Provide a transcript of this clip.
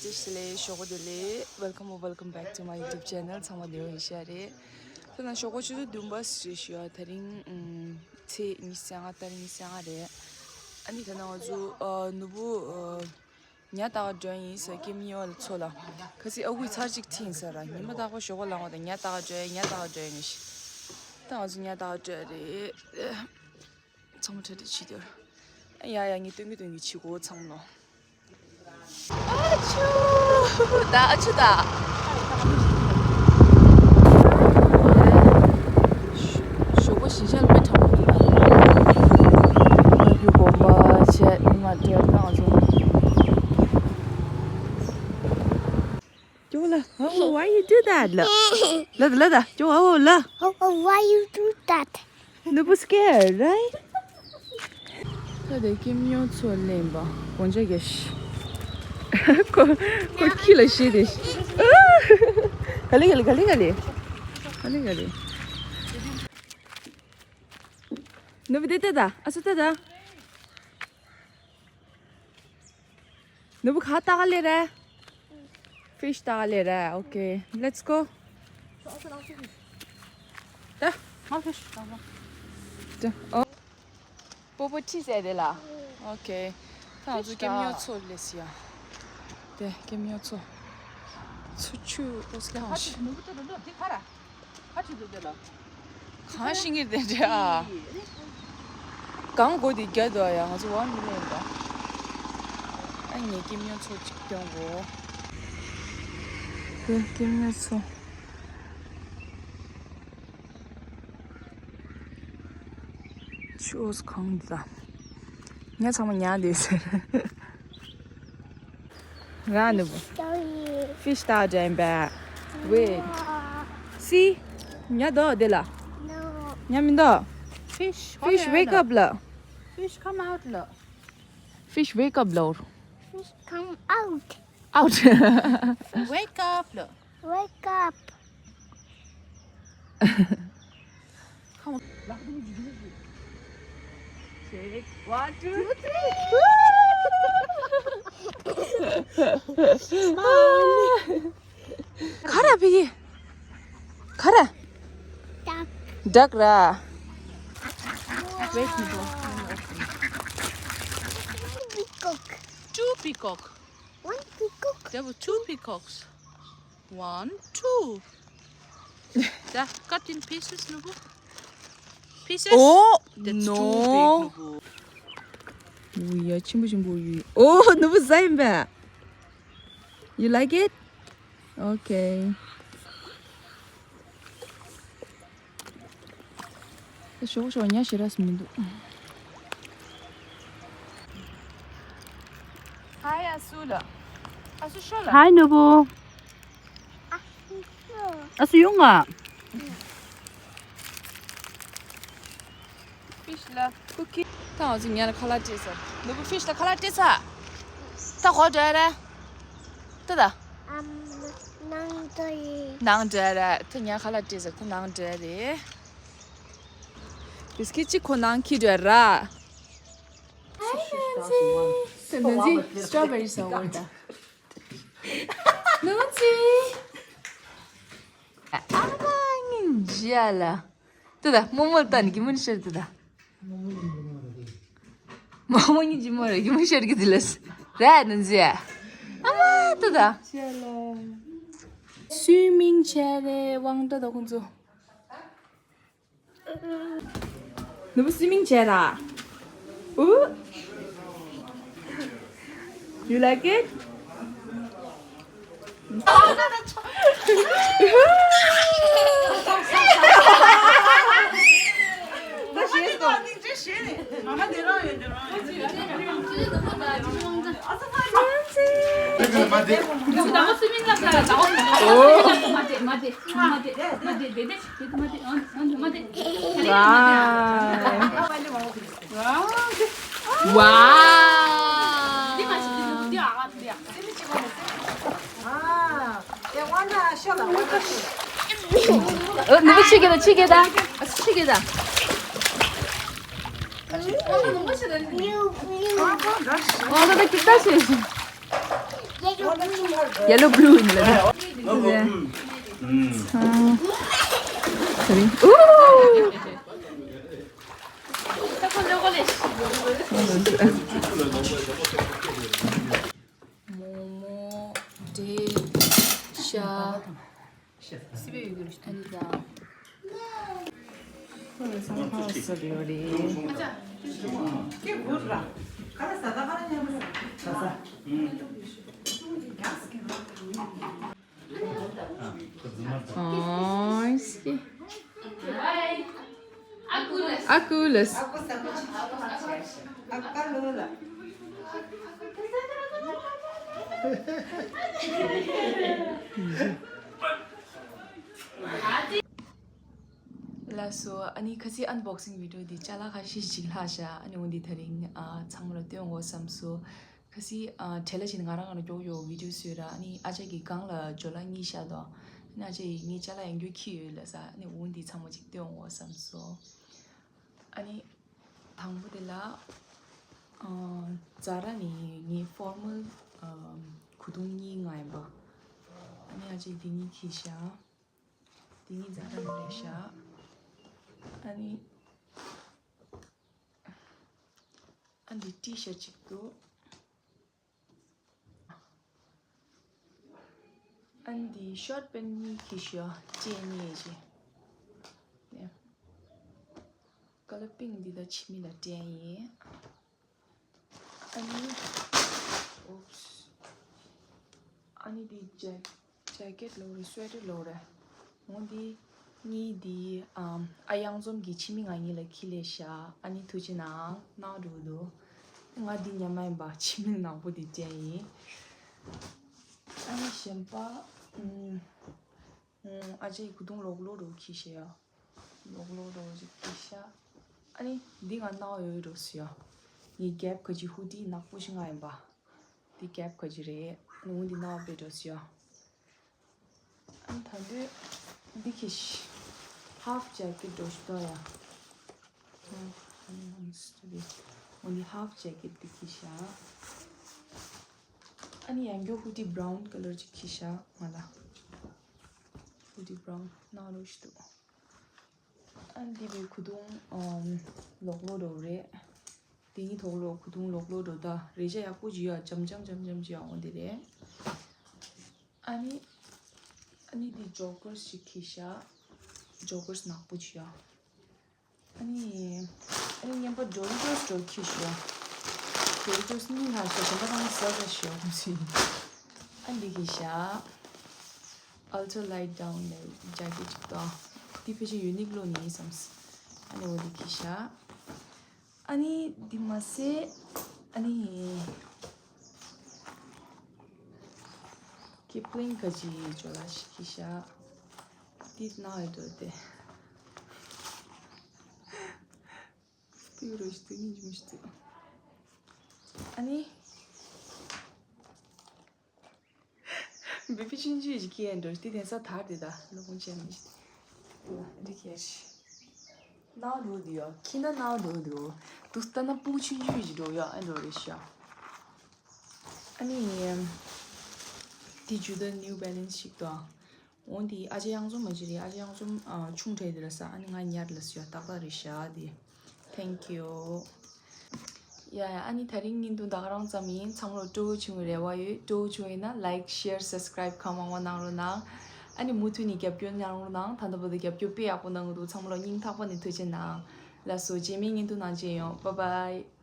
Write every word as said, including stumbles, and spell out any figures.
ལེ་ཞོགས་པ་བདེ་ལེགས། Welcome or welcome back to my YouTube channel. ཚང་མ་བདེ་པོ་ཡིན་ཤག་རེད། ད་ནང་ཞོགས་པ་ཆུ་ཚོད་བདུན་པ་ཞིག་རེད་ཤག་ད་རིང་ཚེས་ཉི་ཤུ་རྩ་ལྔ། ཏ་རིག་ཉི་ཤུ་རྩ་ལྔ་རེད། ཨ་ནི་ད་ནང་ང་ཚོ་ཨ་ནོར་བུ་ཨ་ཉ་བཏགས་འགྲོ་ཡིན་ཟེར། ཀེམ་ཉོ་ལ་ཚོ་ལ་ཁ་སི་ཨ་ཁུས་ཚར་གཅིག་ཁྲིད་ཡིན་ཟེར་ར། ཉི་མ་རྟག་པར་ཞོགས་པ་ལངས་པ་དང་ཉ་བཏགས་འགྲོ་ཡ། ཉ་བཏགས་འགྲོ་ཡ་ནི་ཤི། ད་ང་ཚོ་ཉ་བཏགས་འགྲོ་ཡ་རེད། ཚང་མ་གྲ་སྒྲིག་བྱེད་དུས། ཡ་ཡ་ངས་སྟོན་གི་སྟོན་གི་བྱེད་གོ་ཚང་མ་ནོ། ཨ་ཆུ། ད་ཨ་ཆུ་ད། ཞོགས་པ་ཞི་ཤ་ལ་དཔེ་གྲང་མོ་འདུག་ད། ཨ་ཁུ་དགོངས་པ་བྱས་ཉི་མ་སྤྲད་ད་ང་ཚོ། ཅོ་ལ། Oh, why you do that? ལ་ལ་ལ་ད་ཅོ། Oh ལ། Oh, oh, why you do that? ནོར་བུ་scared, right? ད་དེ་ཀེམ་ཉོ་ཚོ་ལེན་པ་དགོང་ཇ་རྒྱ་ཤི། ཁོ་ཁོ་ཁྱི་ལ་ཤི་དེ་ཤི། ག་ལེ་ག་ལེ་ག་ལེ་ག་ལེ། ག་ལེ་ག་ལེ། ནོར་བུ་དེ་ལྟ་ད། ཨ་སུ་ལྟ་ད། ནོར་བུ་ག་ལྟ་ག་ལེ་རེད། Fish ལྟ་ག་ལེ་རེད། Okay, let's go. ད་ང་fish ལྟ་ག་ད་ཨོ། པོ་པོ་ཁྲིད་ཟེར་དེ་ལ། Okay. ད་ང་ཚོ་ཀེམ་ཉོ་ཚོ་ལེ་སི་ཡ། དེ་ཀེམ་ཉོ་ཚོ། ཚོ་ཆུ་ཨོ་སི་ལ་ཧ་ཤི། ནོར་བུ་ལྟ་ད་ལོ་དེ་ག་ར། ཁ་ཆུ་འདུག་དེ་ལ། གང་ཤེས་ཀྱི་དེ་འདྲ་ཨ། གང་དགོས་དེ་རྒྱ་དོ་ཡ། ང་ཚོ་ཝང་མི་ལེན་ད། ཨ་ངས་ཀེམ་ཉོ་ཚོ་གཅིག་སྐྱོང་གོ། དེ་ཀེམ་ཉོ་ཚོ། ཆུ་ཨོ་སི་གང་འདི་ད། ངས་ཚང་མ་ཉར་དེ་ཟེར། ར་ནུ་བུ། Fish ལྟ་འདྲ་ཡིན་པས། Wait. See? ཉ་འདུག་དེ་ལ། ཉ་མི་འདུག Fish, wake up ལ། Fish, come out ལ། Fish, wake up ལ། Fish, come out. Out. Wake up ལ། Wake up. Come on. Shake. One, two, three. Smile. ག་ར་བི་ག་ར། Duck. Duck ར། Wait, ནུ་བུ། Peacock. Two peacock. One peacock. There were two peacocks. One, two. ད་cut in pieces ནུ་བུ། Pieces. Oh, that's too big, no. ནུ་བུ། ཨུ་ཡ་ཆེན་པོ་ཆེན་པོ་ཡོད། Oh, ནུ་བུ་ཟ་ཡིན་པས། You like it? Okay. ད་ཞོག་ཞོག་ཉ་ཞེ་དྲགས་མི་འདུག Hi ཨ་སུ་ལ། ཨ་སུ་ཤོ་ལ། Hi ནུ་བུ། ཨ་སུ་ཡོང་ང་། Fish ལ་cookie. ད་ང་ཚོ་ཉ་ལ་ཁ་ལག་སྤྲད་ས། ནུ་བུ་fish ལ་ཁ་ལག་སྤྲད་ས། ད་གོ་འདྲ་རེད། ད་ད། ཨམ། ནང་འདྲ་ཡིན། ནང་འདྲ་རེད། ད་ཉ་ཁ་ལག་སྤྲད་ས་ད་ནང་འདྲ་རེད། བིས་ཀི་ཊི་གཅིག་ཁོ་ནང་འཁྱེར་འདྲ་ར། Hi, Nancy. So, Nancy, strawberry sour ད། Nancy. ཨ་མ་ངི་འཇིགས་ལ། ཏུ་ད་མོ་མོ་ལ་ཏན་གི་མུན་ཤར་ཏུ་ད། མོ་མོ་ངི་འཇིགས་མོ་རེ་གི་མུན་ཤར་གི་དི་ལས། ར་ནན་ཟི། ཨ་མ་ཏུ་ད། སུའི་མིང་བྱས་རེད་དབང་ཏུ་ད་ཁོང་ཚོ། ནུ་བུ་སུའི་མིང་བྱས་ར། ཨུ། You like it? ཨོ། ནུ་བུ་ཆི་གེ་ད་ཆི་གེ་ད། ཨ་ཆི་གེ་ད། ཨོ་ད་ད་ཀི་ད་ཤེས་ཤེས། Yellow blue in the. Momo, de, sha. Aculas. ལགས་སོ། ཨ་ནི་ཁ་སང་ཨན་བོག་སིང་བི་ཌི་ཡོ་འདི་ཅ་ལག་ཁ་ཤས་ཤིག་ལྷག་ཤག་ཨ་ནི་འོ་འདི་དེ་རིང་ཨ་ཚང་མ་ལ་སྟོན་དགོས་བསམ་སོང་། ཁ་སང་ཨ་བྲེལ་ལ་བྱས་ནས་ང་རང་ང་རང་མགྱོགས་མགྱོགས་བི་ཌི་ཡོ་བཟོས་ར། ཨ་ནི་ཨ་ཅག་གི་སྒང་ལ་ཇོ་ལ་གཉིས་ཤག་དང་། ཨ་ནི་ཨ་ཅག་གིས་ངའི་ཅ་ལག་ཡང་བསྐྱར་འཁྱེར་ཡོད་ལབ་ས། ཨ་ནི་འོ་འདི་ཚང་མ་ཅིག་སྟོན་དགོས་བསམ་སོང་། ཨ་ནི་དང་པོ་དེ་ལ་ཨ་ཛ་ར་ནས་ངའི་ཕོར་མལ་ཨ་གོས་ཐུང་གཉིས་མངགས་ཡིན་པ། ཨ་ནི་ཨ་ཅག་གིས་འདི་གཉིས་འཁྱེར་ཤག་དེ་གཉིས་ཛ་ར་ནས་རེད་ཤག་ཨ་ནི་ཨ་འདི་ཊི་ཤར་ཊི་གཅིག་འདུག་ཨ་འདི་ཤོར་ཊི་པེན་ཊི་གཉིས་འཁྱེར་ཤག་སྤྱན་གཉིས་ཀྱི། ནས་ཀ་ལར་པིང་ཀི་འདི་ད་ཕྱི་མིག་ལ་སྤྲད་ཡིན། ཨ་ནི། ཨོབས། ཨ་ནི་འདི་ཇེ་ཇེ་ཀེཊ་ལོག་རེད། སུ་ཝེ་ཊར་ལོག་རེད། འོ་འདི་གཉིས་འདི་ཨམ་ཨ་གཡང་འཛོམས་ཀྱིས་ཕྱི་མིག་ང་གཉིས་ལ་འཁྱེར་སླེབས་ཤག་ཨ་ནི་ཐུགས་རྗེ་གནང་། ནག་འགྲོ་གི་འདུག་ང་འདི་ཉན་མ་ཡིན་པ། ཕྱི་མིག་ནག་པོ་འདི་སྤྲད་ཡིན། ཨ་ནི་གཞན་པ་ཨམ་ཨམ་ཨ་ཅག་གིས་གོས་ཐུང་ལོག་ལོག་འདྲ་པོ་འཁྱེར་ཤག་ཡ། ལོག་ལོག་འདྲ་པོ་ཅིག་འཁྱེར་ཤག་ཨ་ནི་འདི་ང་ནག་ཡོད་འགྲོ་སོང་ཡ། ངའི་གེབ་ག་གི་ཧུ་ཌི་ནག་པོ་ཞིག་མངགས་ཡིན་པ། འདི་གེབ་ག་གི་རེད། ཨ་ནི་འོ་འདི་ནག་པོ་འགྲོ་སོང་ཡ། ཨ་ནི་ད་དུང་འདི་འཁྱེར་ཤག་ཧ་ཕ་ཇེ་ཀེཊ་འདྲ་པོ་ཞིག་འདུག་ཡ། ཨ་ནི་ཧ་ཕ་ཇེ་ཀེཊ་འདི་འཁྱེར་ཤག་ཨ་ནི་ཡང་བསྐྱར་ཧུ་ཌི་བྷ་རའུན་ཀ་ལར་ཅིག་འཁྱེར་ཤག་ང་ལ། ཧུ་ཌི་བྷ་རའུན་ནག་པོ་ཞིག་འདུག་ཨ་འདི་བའི་གོས་ཐུང་ཨམ་ལོག་ལོག་འདྲ་པོ་རེད། དེ་གཉིས་ཐོག་ལོག་གོས་ཐུང་ལོག་ལོག་འདྲ་པོ། ད་རེ་ཞ་ཡག་པོ་ཅིག་ཡོད། འཇམ་འཇམ་འཇམ་འཇམ་ཅིག་ཡོད། འོ་འདི་རེད། ཨ་ནི་ཨ་ནི་འདི་ཇོ་ཀར་ཞིག་འཁྱེར་ཤག་ཇོ་ཀར་ནག་པོ་ཅིག་ཡོད། ཨ་ནི་ཨ་ནི་རྔན་པ་ཌོ་རི་ཊོས་འདྲ་པོ་འཁྱེར་ཤག་ཌོ་རི་ཊོས་གཉིས་ལྷག་ཤག་གཞན་པ་ཚང་མ་ཟ་ཚར་ཤག་ཨ་འདི་འཁྱེར་ཤག Ultra light down ལབ་ཇེ་ཀེཊ་ཅིག་འདུག་འདི་ཕལ་ཆེར་ཡུ་ནིག་ལོ་ནས་ཡིན་བསམ། ཨ་ནི་འོ་འདི་འཁྱེར་ཤག་ཨ་ནི་འདི་མ་ཟད་ཨ་ནི་ཀིབ་ལིང་ག་གི་ཇོ་ལ་ཞིག་འཁྱེར་ཤག་འདི་ནག་ཡོད་འགྲོ་སྟེ། སྤུ་གུ་རོ་ཞིག་འདུག་སྙིང་རྗེ་མོ་ཞིག་འདུག་ཨ་ནི། བེ་བི་ཆུང་ཆུང་ཞིག་སྐྱེས་འགྲོ། དེ་དེང་སང་དར་དེ་ད་ལོ་ངོ་ཅན་མི་ཞིག་འདུག་འདི་ཁྱེར་ཤག་ནག་འགྲོ་འདུག་ཡ། ཁྱི་ན་ནག་འགྲོ་འདུག་འདུག་ལྟ་ན་སྤུ་གུ་ཆུང་ཆུང་ཞིག་འགྲོ་ཡ། ཨ་འགྲོ་རེད་ཤག་ཨ་ནི། དེ་ཇུ་ཏ་ནིའུ་བྷེ་ལན་སི་ཞིག་འདུག་འོ་འདི་ཨ་ཅག་གཡང་འཛོམས་མ་གཞི་རེད། ཨ་ཅག་གཡང་འཛོམས་ཨ་ཆུང་དྲགས་དེ་ལ་ཟ། ཨ་ནི་ང་ཉར་ལ་ཟ་ཡ། ཏག་ཏག་རེད་ཤག་དེ། Thank you. ཡ་ཡ། ཨ་ནི་དེ་རིང་བརྙན་ཐུང་ད་ག་རང་ཙམ་ཡིན། ཚང་མ་ལ་སྤྲོ་པོ་བྱུང་བའི་རེ་བ་ཡོད། སྤྲོ་པོ་བྱུང་ཡོད་ན་ལའིཀ་ཤེར་སབ་སི་ཀ་རའིབ་གང་མང་མང་གནང་རོགས་གནང་། ཨ་ནི་མུ་མཐུད་ནས་རྒྱབ་སྐྱོར་གནང་རོགས་གནང་། ད་ལྟ་བར་དུ་རྒྱབ་སྐྱོར་དཔེ་ཡག་པོ་གནང་གི་འདུག་ཚང་མ་ལ་སྙིང་ཐག་པ་ནས་ཐུགས་རྗེ་གནང་། ལགས་སོ། རྗེས་མའི་བརྙན་ཐུང་ནང་མཇལ་ཡོང་། Bye bye.